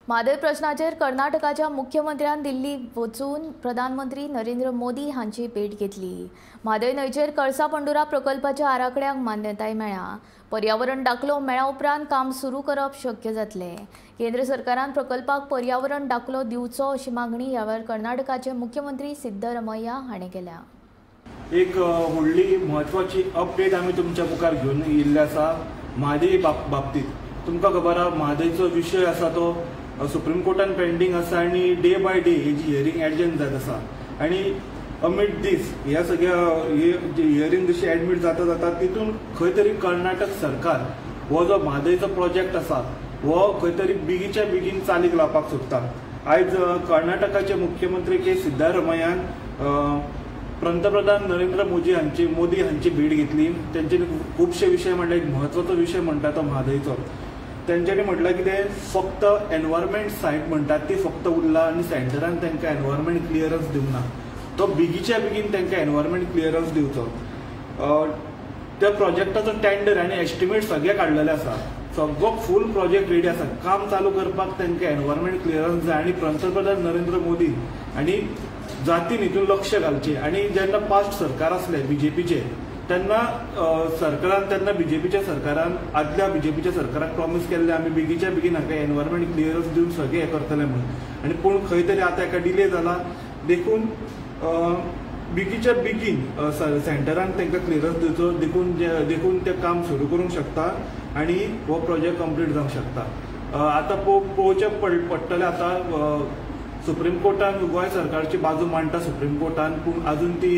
म्हादय प्रश्नाचेर कर्नाटकाच्या मुख्यमंत्र्यान दिल्ली वचून प्रधानमंत्री नरेंद्र मोदी हांची भेट घेतली. म्हादय न्हंयचेर कळसा पंडुरा प्रकल्पाच्या आराखड्याक मान्यताय मेळ्ळ्या. पर्यावरण दाखलो मेळ्ळ्या उपरांत काम सुरू करप शक्य जातलें. केंद्र सरकारान प्रकल्पाक पर्यावरण दाखलो दिवचो अशी मागणी ह्या वेळार कर्नाटकाचे मुख्यमंत्री सिद्धरमय्या हांणी केल्या. एक व्हडली म्हत्वाची अपडेट आमी तुमच्या मुखार घेवन येयल्ले आसा म्हादय बाबतीत. तुमकां खबर आहा म्हादयचो विशय आसा तो सुप्रीम कोर्टान पेंडींग आसा आनी डे बाय डे हेजी हियरींग एडजर्न जायत आसा आनी अमीट दीस ह्या सगळ्या हियरींग जशी एडमीट जाता जाता तितून खंय तरी कर्नाटक सरकार हो जो म्हादयचो प्रोजेक्ट आसा हो खंय तरी बेगीच्या बेगीन चालीक लावपाक सोदता. आयज कर्नाटकाचे मुख्यमंत्री के सिद्धारमय्यान पंतप्रधान नरेंद्र मोदी हांची भेट घेतली. तेंच्यांनी खुबशे विशय म्हणल्यार एक म्हत्वाचो विशय म्हणटा तो म्हादयचो. तेंच्यांनी म्हटलां कितें फक्त एनवायरमेंट सायट म्हणटात ती फक्त उरला आनी सेंटरान तांकां एनवायरमेंट क्लियरन्स दिवंक ना. तो बेगीच्या बेगीन तांकां एनवायरमेंट क्लियरन्स दिवचो. त्या प्रोजेक्टाचो टेंडर आनी एस्टिमेट सगळे काडलेले आसा, सगळो फूल प्रोजेक्ट रेडी आसा. काम चालू करपाक तांकां एनवायरमेंट क्लियरन्स जाय आनी पंतप्रधान नरेंद्र मोदी आनी जातीन हितून लक्ष घालचें. आनी जेन्ना पास्ट सरकार आसलें बीजेपीचें तेन्ना सरकारान तेन्ना बीजेपीच्या सरकारान आदल्या बीजेपीच्या सरकाराक प्रॉमीस केल्लें आमी बेगीच्या बेगीन हाका एनवायरमेंट क्लियरन्स दिवन सगळें हें करतले म्हणून. आनी पूण खंय तरी आतां एका डिले जाला देखून बेगीच्या बेगीन सेंटरान तांकां क्लियरन्स दिवचो देखून तें काम सुरू करूंक शकता आनी हो प्रोजेक्ट कंप्लीट जावंक शकता. आतां पळोवचें पडटलें आतां सुप्रीम कोर्टान गोंय सरकारची बाजू मांडटा सुप्रीम कोर्टान, पूण अजून ती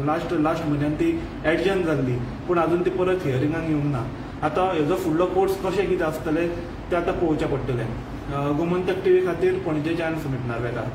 लास्ट म्हयन्यान ती एडजर्न जाल्ली, पूण अजून ती परत हियरिंगाक येवंक ना. आतां हेजो फुडलो कोर्स कशें कितें आसतलें तें आतां पळोवचें पडटलें. गोमंतक टीव्ही खातीर पणजेच्यान सुमित नार्वेकार.